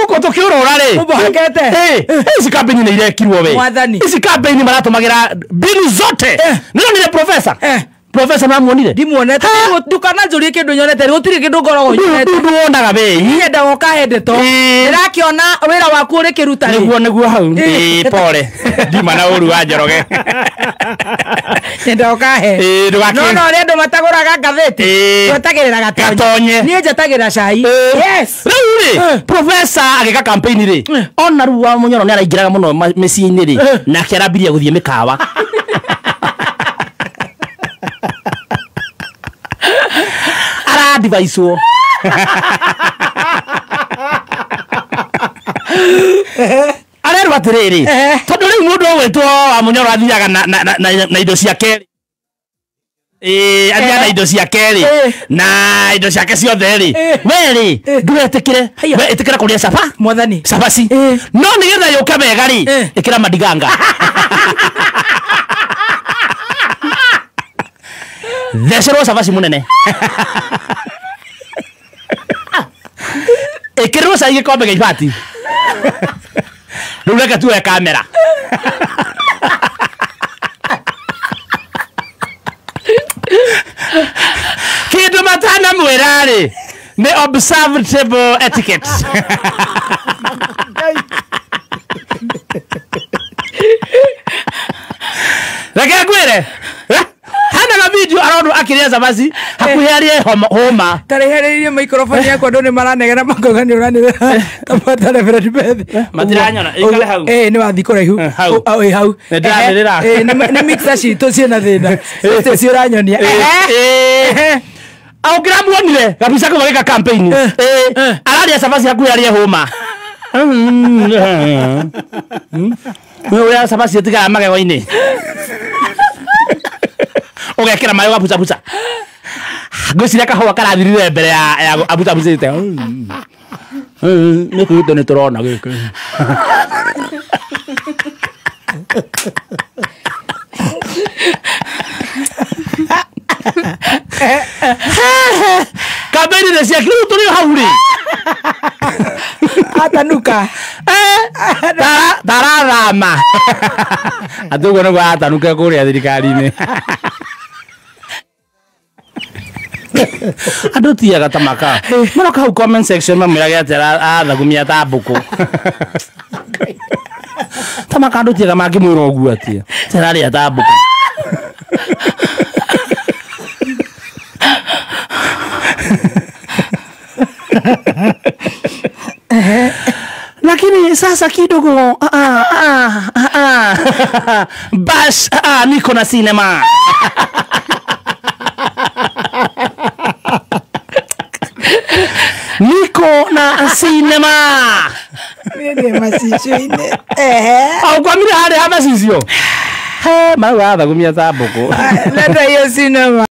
Mũhuko tũkĩũrũra rĩ. Ũmbohekete. Ici campaign nĩ irekirwo we. Mwathani. Ici campaign maratũmagĩra mbinu zote. Nĩronire professor. Professor namuonire. Ndimuonete. Ndukananjũrie kĩndũ nyonete, gũtirĩ kĩndũ ngoragwo nyonete. Ndundu wonaga we. Nyendaga ũkahe ndeto. Ndĩrakĩona wĩra waku ũrĩ kĩruta rĩ. Nĩguo nĩguo hau. Ĩĩ pole. Ndima na ũru wa Njoroge. Nyendaga ũkahe. Ĩĩ ndũgakĩ. No no ũrĩa andũ matagũraga ngathĩti. Twetagĩrĩra gatonye. Gatonye. Niĩ njetagĩrĩra cai. Yes. Rĩu rĩ, professor agĩka campaign rĩ, ona rĩu wa Mũnyoro nĩ araingĩraga mũno mĩciĩ-inĩ rĩ, nake arambirie gũthiĩ mĩkawa. Aradivaicwo. Arerwo atĩrĩrĩ, tondũ rĩu mũndũ ũgwĩtwo wa Mũnyoro athiaga na indo ciake rĩ. Athiaga na indo ciake rĩ, na indo ciake ciothe rĩ, we rĩ, ndũgetĩkĩre, we ĩtĩkĩra kũrĩa caba. Mwathani. Cabaci. No nĩgetha yũke wega rĩ, ĩkĩra madiganga. Thecerwo cabaci mũnene. Ĩkĩrĩrwo cai gĩkombe gĩa ibati. Rĩu reke tuoe kamera. Kĩndũ matanamwĩra rĩ, nĩ observe table etiquette. Reke ngwĩre, hana na video aronwo akĩrĩa cabaci hakuhĩ arĩe hũma. Tarĩhĩrĩirie microphone yakwa andũ nĩ maranegena makauga nĩ ũranĩrĩra ta Reverend Beth. Matiranyona, ĩikare hau. Nĩ wathiĩ kũraihu. Hau. Ĩ hau. Nĩ ndĩranĩrĩra. Nĩ mixer citũ ciĩna thĩna. Icio ciũranyonia. Ũngĩramuonire gabica kau agĩka campaign. Ararĩa cabaci hakuhĩ arĩe hũma. Nĩ ũrĩa cabaci ĩtigaraga magego-inĩ. Ũgekĩra maĩ ũgabucabuca. Ngwĩciria kahũa karathirire mbere ya abucabucĩte. Nĩ kĩndũ nĩ tũrona gĩkĩ. Campaign nĩ ciake rĩu tũrĩ o hau rĩ. Atanuka. Tarathama. Atĩ ũguo nĩguo atanuke kũrĩa thirikari-inĩ. Andũ tiaga ta maka. Maroka hau comment section mamwĩrage atĩ arathagumia ta mbũkũ. Ta maka andũ tiaga mangĩmwĩra ũguo atĩa. Atĩ ararĩa ta mbũkũ. Lakini sasa kidogo bash niko na cinema. Niko na cinema. Nĩ macicio-inĩ. Aukwamire harĩa ha macicio. He, marauga athagumia ta mbũkũ. Leta hiyo cinema.